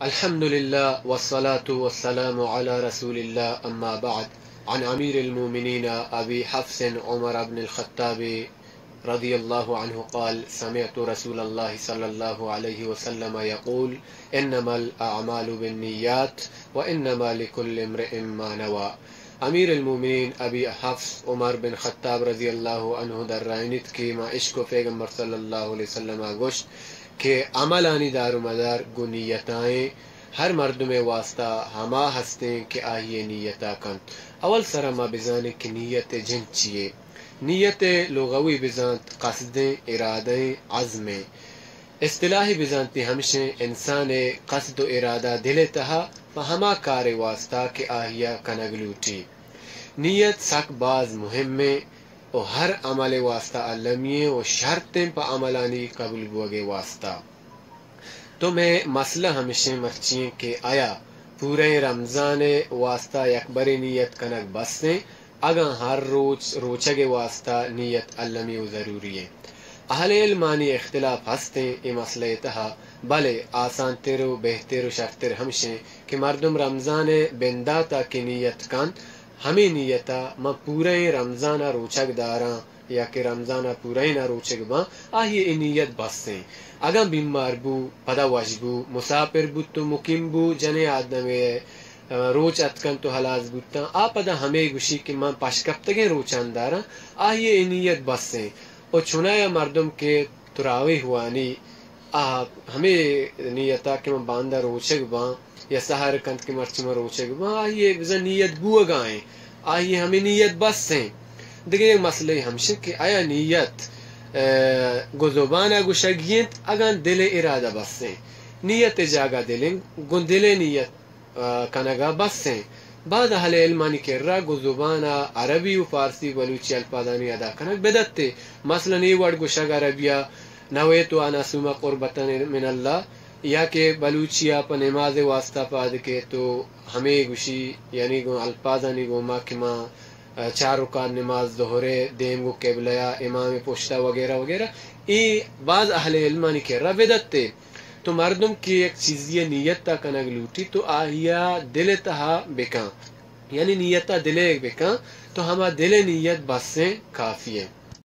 الحمد لله والصلاة والسلام على رسول الله، أما بعد. عن أمير المؤمنين أبي حفص عمر بن الخطاب رضي الله عنه قال: سمعت رسول الله صلى الله عليه وسلم يقول: إنما الأعمال بالنيات وإنما لكل امرئ ما نوى. امیر المومنین ابی حفص عمر بن خطاب رضی اللہ عنہ درائینیت کہ ما اشکو پیغمبر صلی اللہ علیہ وسلم گوشت کہ عملانی دار و مدار گو نیتائیں، ہر مردمے واسطہ ہما ہستیں کہ آہی نیتا کنت۔ اول سرا ما بزانیں کہ نیت جند چیے؟ نیت لغوی بزانت قصدیں، ارادہیں، عزمیں۔ اصطلاحی بزانتی ہمشیں انسان قصد و ارادہ دل تہا پہ ہما کار واسطہ کہ آہیا کنگ لوٹی۔ نیت سک باز مہمیں و ہر عمل واسطہ المی و شرطیں پہ عملانی قبول بوگ واسطہ۔ تو مئے مسئلہ ہمشیں مرچی ایں کہ آیا پوریں رمضان واسطہ یکبرے نیت کنگ بسیں؟ اگاں ہر روچ روچگ واسطہ نیت المی و ضروری ایں۔ اہل علمانی اختلاف ہستیں اے مسئلہ تہا، بلے آسان تر و بہتر و شرتر ہمشیں کہ مردم رمضان بنداتا کہ نیت کنت، ہمے نیتا من پوریں رمضان روچگ داراں یا کہ رمضان ء پورئین ء روچگ باں، آہی ء اے نیت بس ایں۔ اگاں بیمار بو، پدا وش بو، مساپر بوت و مقیم بو، جنیں آدمے ء روچ اتکنت و ہلاس بوتاں، آ پدا ہمے گوشی کہ من پشکپتگیں روچان داراں، آہی ء اے نیت بس ایں۔ و چنایا مردم کہ تراویح وانی، آ ہمے نیتا کہ من باندا روچگ باں، یا سحر کنت کہ مرچی من روچگ باں، آئی ء بزاں نیت بوگا ایں، آئی ء ہمے نیت بس ایں۔ دگہ یک مسئلہ ہمشہ کہ آیا نیت، ء، گوں زبان ء گوشگی انت، اگاں دل ء ارادہ بس ایں۔ نیت ء جاگہ دل انت، گوں دل ء نیت، ء، کنگ ء بس ایں۔ بعض اہل علمانی کرا گوں زبان ء عربی و فارسی بلوچی الفاظانی ادا کنگ بدعتے۔ مثلاً اے وڑ گوشگ عربی ء نویت ان اصوم قربة من اللہ، یا کہ بلوچی ء پہ نماز ء واسطہ پاد کیت و ہمے گوشی، یعنی گوں الفاظانی گوما کہ ما، ء، چار رکعت نماز ظہر ء دیم گوں قبلہ ء امام ء پشت ء وغیرہ وغیرہ، اے باز اہل علمانی کرا بدعتے۔ تو مردم کہ یک چیزی ء نیت ء کنگ لوٹی تو آہیا دل ء تہا بکن، یعنی نیت ء دل ء بکن، تو ہما دل ء نیت بس ایں، کافی ایں۔